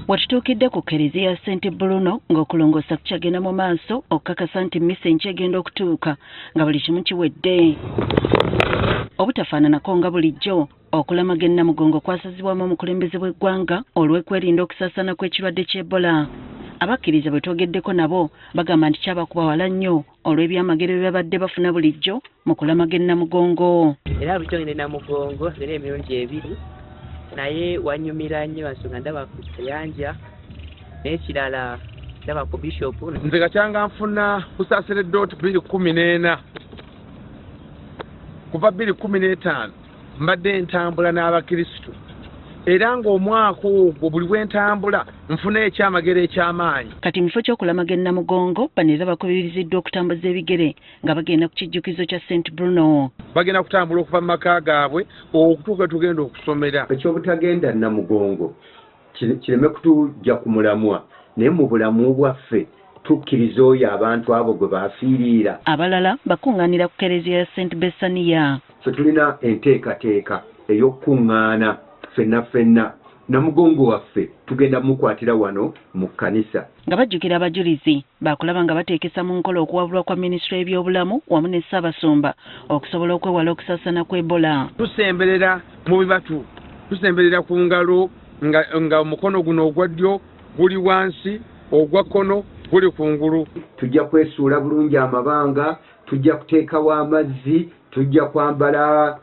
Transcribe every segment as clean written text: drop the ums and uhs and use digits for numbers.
Wetutuukidde ku Kkereziya ya St Bruno ng'okulongoosa kukyagenda mu maaso okukakasa nti mmisa enkya egenda okutuuka nga buli kimu kiwedde. Obutafaananako nga bulijjo, okulamaga e Namugongo kwasazibwamu omukulembeze w'eggwanga olw'okwerinda okusaasaana kw'ekirwadde ky'Ebola. Abakkiriza bwe twogeddeko nabo bagamba nti kyabakuba wala nnyo olw'ebyamagero bye babadde bafuna bulijjo mu kulamaga e Namugongo. Era bulijjo ngenda e Namugongo era emirundi ebiri naye wanyumira nnyo nsonga ndaba ku kayanja n'ekirala ndaba ku bishop. Nze kakyanga nfuna busaaseredooti 2014 kuva 2015 mbadde ntambula n'abakirisitu era ng'omwaka ogwo buli bwe ntambula nfuna ekyamagero eky'amaanyi. Kati mu kifo ky'okulamaga e Namugongo, bano era bakubiriziddwa okutambuza ebigere nga bagenda ku kijjukizo kya St Bruno. Bagenda kutambula okuva mu maka gaabwe okutuuka we tugenda okusomera. Eky'obutagenda Namugongo kireme kutuggya ku mulamwa naye mu bulamu bwaffe tukkiriza oyo abantu abo gwe baafiiriira. Abalala bakungaanira ku Kkereziya ya St Bessaniya. Ffe tulina enteekateeka ey'okukuŋŋaana ffenna ffenna. Namugongo waffe tugenda mukwatira wano mu kkanisa. Nga bajjukira abajulizi, baakulaba nga bateekesa mu nkola okuwabulwa kwa minisitule y'ebyobulamu wamu ne Ssaabasumba okusobola okwewala okusaasaana kwa Ebola. Tusemberera mu bibatu, tusemberera ku ngalo nga, nga omukono guno ogwa ddyo guli wansi, ogwa kkono guli kungulu. Tujja kwesuula bulungi amabanga, tujja kuteekawo amazzi, tujja kwambala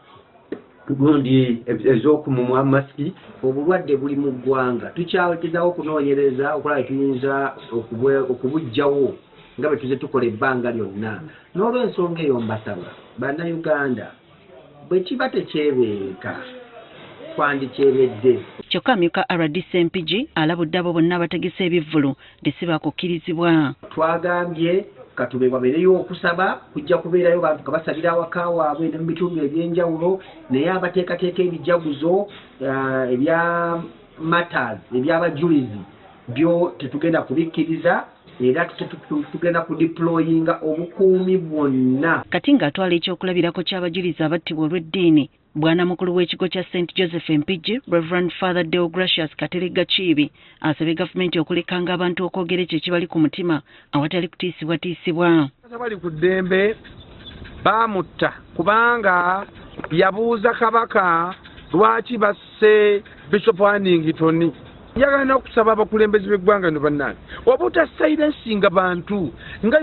gundi ez'okumumwa masiki. Obulwadde buli mu ggwanga, tukyagezaako okunoonyereza okulaba bwe tuyinza okubuggyawo nga bwe tuzze tukola ebbanga lyonna. N'olwensonga eyo mbasaba Bannayuganda bwe kiba tekyebeereka twandikyebedde. Kyokka amyuka rdc Mpigi alabudde abo bonna abategese ebivvulu nti si baakukkirizibwa. Twagambye katube wabeereyo okusaba, kujja kubeerayo bantu nga basabira awaka waabwe ne mu bitundu eby'enjawulo, naye abateekateeka ebijaguzo ebya martyrs, eby'abajulizi byo tetugenda kubikkiriza era tugenda kudeployinga obukuumi bwonna. Kati ng'atwala ekyokulabirako ky'abajulizi abattibwa olw'eddiini, Bwanamukulu w'ekigo kya St Joseph Mpigi, Rev Father Deogratius Kateregga Kiibi asabye gavumenti okulekanga abantu okwogera ekyo ekibali ku mutima awatali kutiisibwatiisibwa. Bali ku ddembe baamutta kubanga yabuuza Kabaka lwaki basse Bishop Hannington. Njagala n'okusaba abakulembeze b'eggwanga lino bannange obutasilensinga bantu nga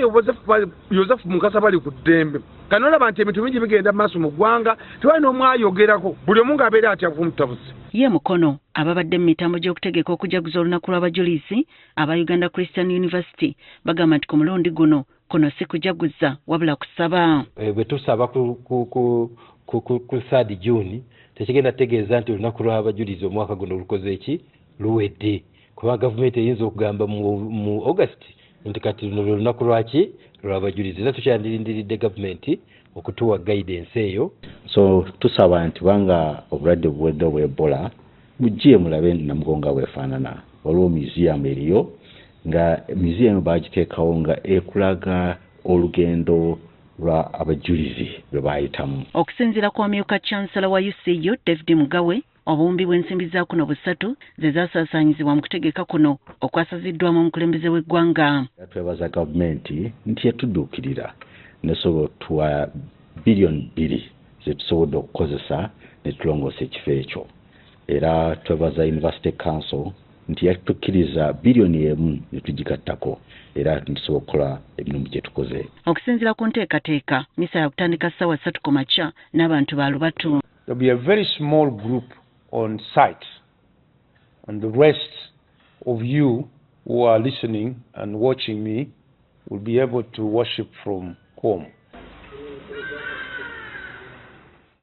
Yosefu Mukasa bali ku ddembe. Kano olaba nti ebintu bingi bigenda mu maaso mu ggwanga, tewali n'omu ayogerako, buli omu ng'abeera atya kumutabuzi. Ye Mukono ababadde mu mitambo gy'okutegeka okujaguza olunaku lw'abajulizi aba Uganda Christian University bagamba nti ku mulundi guno kuno si kujaguza wabula kusaba. Bwe tusaba ku 3 June tekigenda kutegeeza nti olunaku lw'abajulizi omwaka guno lukoze ki luwedde, kuba gavumenti eyinza okugamba mu August nti kati luno lwe lunaku lwaki lw'abajulizi, era tukyandirindiridde gavumenti okutuwa guidance eyo. So tusaba nti banga obulwadde buwedde obwa Ebola, mujje mulabe Namugongo bwefaanana. Waliwo museum eriyo, nga museum bagiteekawo nga ekulaga olugendo lwa abajulizi lwe baayitamu. Okusinziira ku amyuka Chancellor wa UCU David Mugawe, obuwumbi bw'ensimbi za kuno busatu ze zaasaasaanyizibwa mu kutegeka kuno okwasaziddwamu omukulembeze w'eggwanga. Twebaza gavumenti nti yatudduukirira nesobola otuwa 2 biliyoni ze tusobodde okukozesa ne tulongoosa ekifo ekyo. Era twebaza University Council nti yatukkiriza 1 biliyoni ne tugigattako era tusobola okukola emirimu gye tukoze. Okusinziira ku nteekateeka, misa yakutandika ssaawa 3 ku makya n'abantu ba lubatu. There'll be a very small group on site, and the rest of you who are listening and watching me will be able to worship from home.